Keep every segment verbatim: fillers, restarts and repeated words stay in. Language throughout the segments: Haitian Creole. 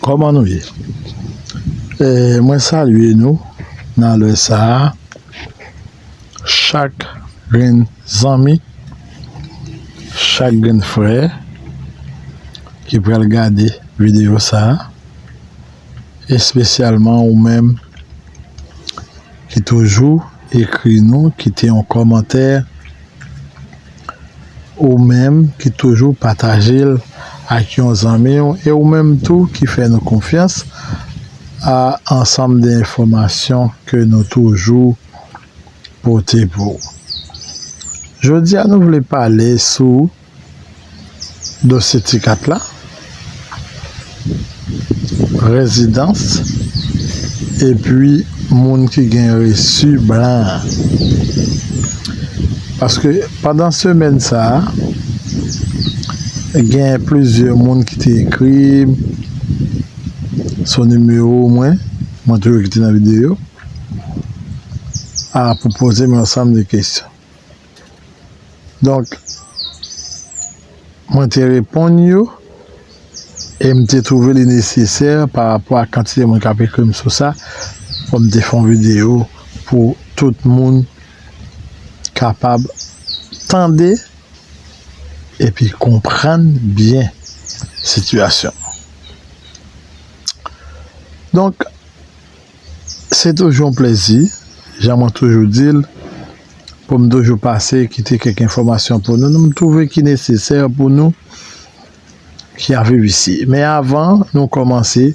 Kòman nou ye? Eh, mwen salye nou nan lè sa a. Chak grenn zanmi, chak grenn frè ki pral gade videyo sa a, espesyalman ou menm ki toujou ekri nou, kite yon kòmantè, ou menm ki toujou pataje l ak yon zanmi w, e ou menm tou ki fè nou konfyans a ansanm de enfòmasyon ke nou toujou pote pou ou. Jodi a, nou vle pale sou dosye ti kat la, rezidans, epi moun ki gen resi blan an. Paske pandan semèn sa a, gen plizyè moun ki te ekri m, sou nimewo mwen, mwen toujou kite nan videyo, a, pou poze m yon ansanm de kesyon. Donk, mwen te reponn yo, e m te twouve li nesesè pa rapò a kantite moun k ap ekri m sou sa, pou m te fè yon videyo pou tout moun kapab tande epi konprann byen sitiyasyon. Donk, se toujou yon plezi, jan mwen toujou di l, pou m toujou pase kite kèk enfòmasyon pou nou, nou m twouve ki nesesè pou nou ki ap viv isi. Men avan nou kòmanse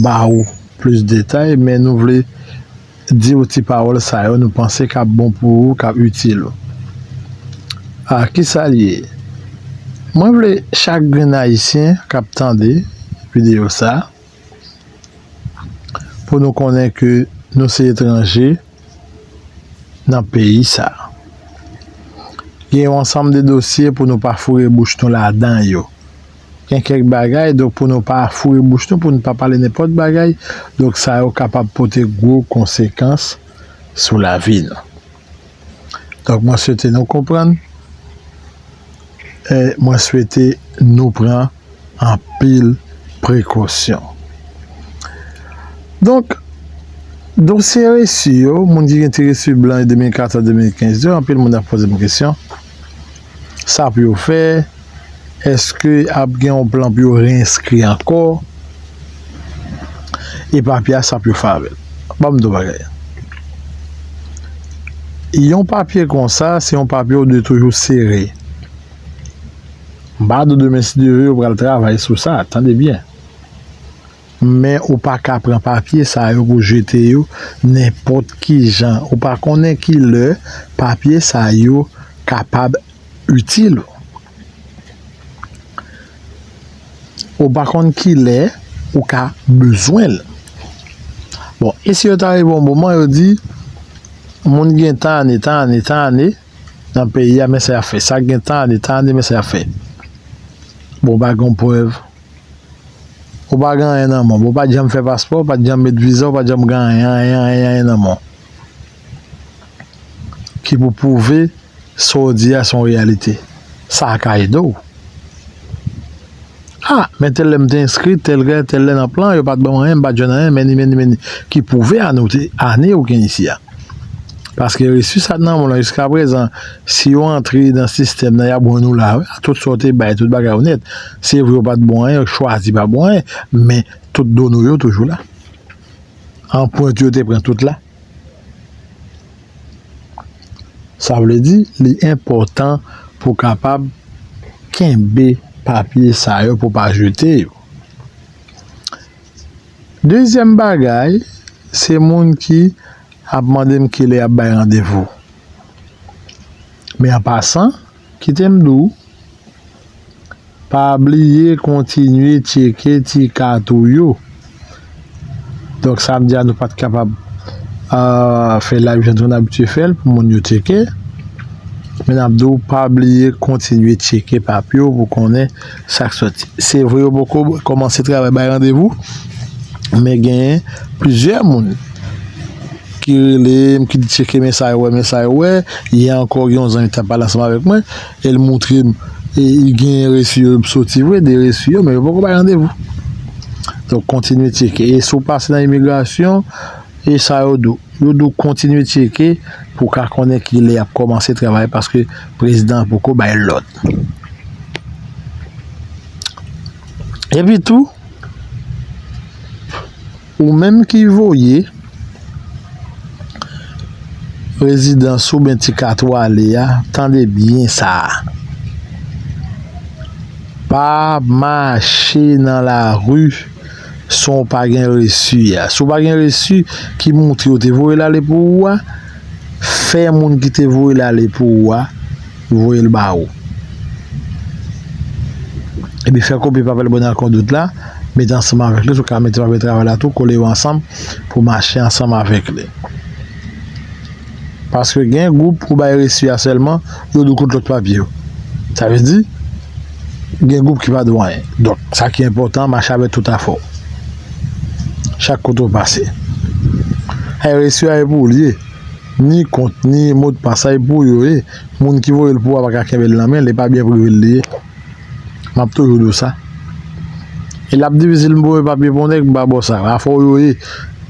ba ou plis detay, men nou vle di w ti pawòl sa yo nou panse k ap bon pou ou, k ap itil ou. A, kisa l ye? Mwen vle chak grenn Ayisyen k ap tande videyo sa a, pou nou konnen ke nou se etranje nan peyi sa a. Gen yon ansanm de dosye pou nou pa foure bouch nou ladan yo. Gen kèk bagay, donk, pou nou pa foure bouch nou, pou nou pa pale nenpòt bagay, donk, sa yo kapab pote gwo konsekans sou lavi nou. Donk, mwen swete nou konprann, e mwen swete nou pran anpil prekosyon. Donk, dosye resi yo, moun ki gen ti resi blan de mil katòz, de mil kenz yo, anpil moun ap poze m kesyon, sa pou yo fè, èske ap gen yon plan pou yo reyenskri ankò, e papye a, sa pou yo fè avè l? Ban m di w bagay. Yon papye konsa, se yon papye ou dwe toujou sere. M pa di w demen, si Dye vle, yo pral travay sou sa, tande byen. Men ou pa ka pran papye sa yo pou jete yo nenpòt ki jan. Ou pa konnen ki lè papye sa yo kapab itil ou. Ou pa konn ki lè ou ka bezwen l. Bon, e si yo ta rive yon moman, yo di, moun gen tan ane, tan ane, tan ane nan peyi a, men sa y ap fè. Sa gen tan ane, tan ane, men sa y ap fè. Bon, ou pa gen prèv. Ou pa gen anyen nan men w. Ou pa t janm fè paspò, ou pa t janm met viza, ou pa t janm gen anyen, anyen, anyen, anyen nan men w ki pou pwouve sa w di a se yon reyalite. Sa a ka ede w. A, men tèl lè m te enskri, tèl lè, tèl lè nan plan, yo pa t ban m anyen, m pa t jwenn anyen, men ni, men ni, men ni. Ki pwouve ane ou te, ane ou gen isi a. Paske resi sa nan men w lan jiskaprezan, si yo antre nan sistèm nan, y ap jwenn ou la, wi, tout sa w te bay, tout bagay ou nèt. Se vre yo pa t ba w anyen, yo chwazi pa ba w anyen, men tout done w yo toujou la. Anprent yo te pran tout la. Sa vle di, li enpòtan pou w kapab kenbe papye sa yo pou w pa jete yo. Dezyèm bagay, se moun ki ap mande m kilè y ap bay randevou. Men an pasan, kite m di w, pa bliye kontinye tcheke ti kat ou yo. Donk, sa vle di a nou pa t kapab, a, fè live jan nou abitye fè l pou moun yo tcheke. Men n ap di w pa bliye kontinye tcheke papye w pou konnen sa k sòti. Se vre yo poko kòmanse travay bay randevou, men genyen plizyè moun ki rele m, ki di tcheke men sa yo wè, men sa yo wè. Yè ankò, gen yon zanmi t ap pale ansanm avèk mwen, e l montre m, e li genyen resi yo, yo soti vre, de resi yo, men yo poko bay randevou. Donk, kontinye tcheke. E si w pase nan imigrasyon, e sa yo di w. Yo di w kontinye tcheke pou w ka konnen ki lè y ap kòmanse travay, paske prezidan an poko bay lòd. Epi tou, ou menm ki voye rezidans oubyen ti kato ale a, tande byen sa a. Pa mache nan lari san w pa gen resi a. Si w pa gen resi ki montre yo te voye l ale pou ou a, fè moun ki te voye l ale pou ou a voye l ba ou. Epi fè kopi papyè Bonal Conduite la, mete ansanm avèk li, si w ka mete papyè travay la tou, kole yo ansanm pou mache ansanm avèk li. Paske gen gwoup ou bay resi a sèlman, yo di w kot lòt papye yo. Sa vle di, gen gwoup ki pa di w anyen. Donk, sa ki enpòtan, mache avèk tout afè w. Chak kote w pase. Ay resi a e pou ou l ye. Ni kont, ni modpas, sa e pou yo ye. Moun ki voye l pou ou a pa ka kenbe l nan men l, e pa byen prive l li ye. M ap toujou di w sa. E l ap difisil m voye papye pou yon nèg m pa ba w sa. Afè w yo ye.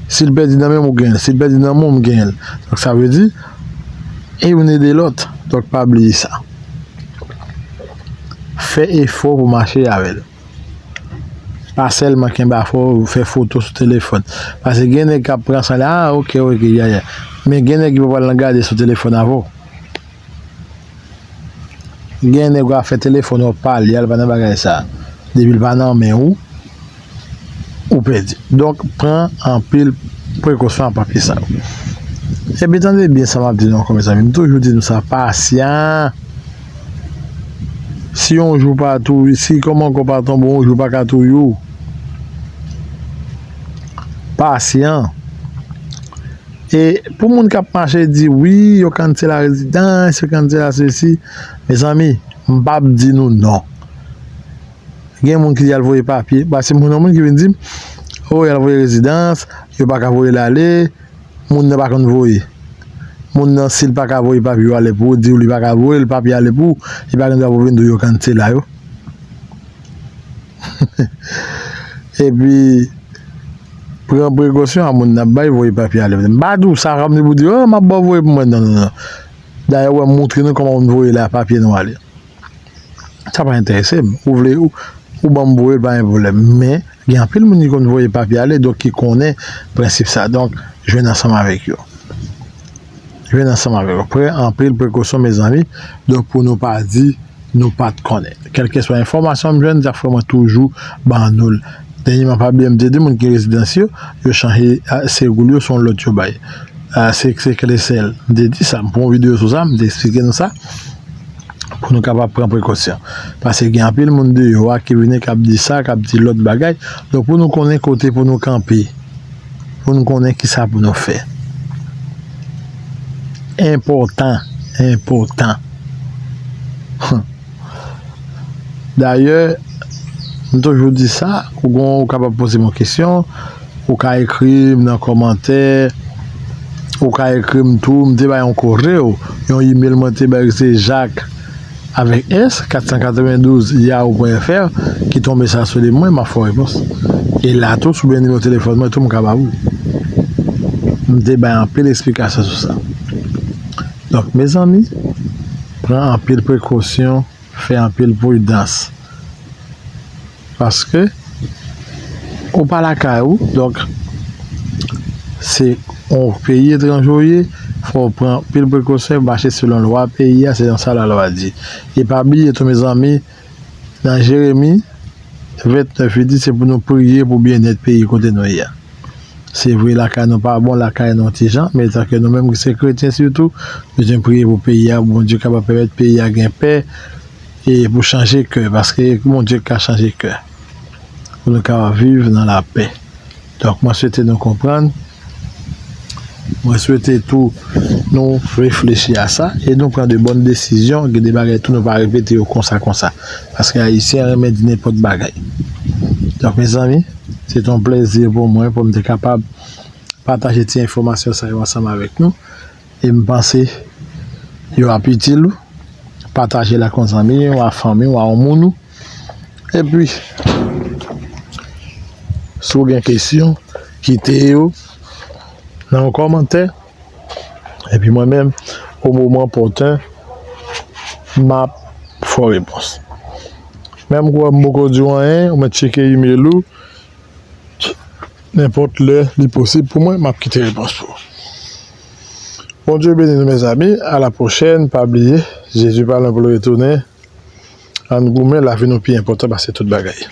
Si l pèdi nan men m, ou genyen l. Si l pèdi nan men w, m genyen l. Donk, sa vle di, e youn ede lòt. Donk, pa bliye sa. Fè efò pou mache avè l. Pa sèlman kenbe afè w, fè foto sou telefòn. Paske gen nèg k ap pran sa la, ah, ok, ok, ya, ya. Men gen nèg ki pa pral nan gade sou telefòn avè w. Gen nèg w ap fè telefòn w ap pale, al pa nan bagay sa. Depi l pa nan men ou, ou pèdi. Donk, pran anpil prekosyon ak papye sa yo. Epi tande byen sa m ap di nou ankò, mezanmi. M toujou di nou sa, pasyan. Si yon jou pa touye, si kòman ankò pa tonbe, yon jou pa ka touye w. Pasyan. E pou moun k ap mache di, wi, yo cancel la rezidans, yo cancel la sesi, mezanmi, m p ap di nou non. Gen moun ki di al voye papye, paske moun, yon moun ki vin di m, o, y al voye rezidans, yo pa ka voye l ale, moun nan pa konn voye. Moun nan, si l pa ka voye papye yo ale pou ou, di w li pa ka voye l, papye ale pou ou, li pa gen dwa pou vin di w yo cancel la yo. Epi, pran prekosyon a moun n ap bay voye papye ale. M pa di w sa kòm li pou di, o, m ap ba w voye pou mwen. Non, non, non. Dayè, w wè, m montre nou kòman pou n voye la papye nou ale. Sa pa enterese m. Ou vle, ou, ou ban m voye l, pa gen pwoblèm. Men, gen anpil moun ki konn voye papye ale, donk ki konnen prensip sa. Donk, jwenn ansanm avèk yo. Jwenn ansanm avèk yo. Pran anpil prekosyon, mezanmi. Donk, pou nou pa di, nou pa t konnen. Kèlkeswa enfòmasyon m jwenn, zafè mwen toujou ban nou l. Dènyèman, pa bliye m te di moun ki rezidans yo, yo chanje, a, serou yo, se yon lòt yo bay. A, se, se klesèl. M te di sa, m fè yon videyo sou sa, m te eksplike nou sa, pou nou kapab pran prekosyon. Paske gen anpil moun deyò a ki vini, k ap di sa, k ap di lòt bagay. Donk, pou nou konnen kote pou nou kanpe, pou nou konnen kisa pou nou fè. Enpòtan, enpòtan. Dayè, m toujou di sa, ou gon, ou kapab poze m yon kesyon, ou ka ekri m nan kòmantè, ou ka ekri m tou, m te bay yon koze, yon email mwen te bay, se Jacques avèk S, kat san katrevendouz yahoo pwen F R, kite yon mesaj sou li mwen, m ap fè w repons. E la tou, si w bezwen nimewo telefòn mwen tou, m ka ba ou. M te bay anpil eksplikasyon sou sa. Donk, mezanmi, pran anpil prekosyon, fè anpil pridans. Paske ou pa lakay ou, donk, se yon peyi etranje w ye, fò w pran anpil prekosyon, mache selon lwa peyi a, selon sa lalwa di. E pa bliye tou, mezanmi, nan Jeremi vennèf, li di se pou nou priye pou byennèt peyi kote nou ye a. Se vre, lakay nou pa bon, lakay nou ti jan, men tanke nou menm ki se kretyen sitou, nou bezwen priye pou peyi a, pou Bondye kapab pèmèt peyi a gen pè, e pou chanje kè, paske Bondye ka chanje kè. Pou nou kapab viv nan lapè. Donk, mwen swete nou konprann. Mwen swete tou nou reflechi a sa e nou pran de bòn desizyon. Gen de bagay tou nou pa repete yo konsa, konsa. Paske Ayisyen renmen di nenpòt bagay. Donk, mezanmi, se te yon plezi pou mwen, pou m te kapab pataje ti enfòmasyon sa yo ansanm avèk nou. E m panse yo ap itil ou. Pataje l ak yon zanmi w, ak fanmi w, ak yon moun ou. Epi, Si w gen kesyon, kite yo nan yon kòmantè. Epi mwen menm, o moman opòten, m ap fè w repons. Menm kwa m poko di w anyen, ou mèt tcheke email ou. Nenpòt lè li posib pou mwen, m ap kite repons pou ou. Bondye beni nou, mezanmi. A la pwochèn. Pa bliye, Jezi pa lwen pou l retounen. Ann goumen, lavi nou pi enpòtan pase tout bagay.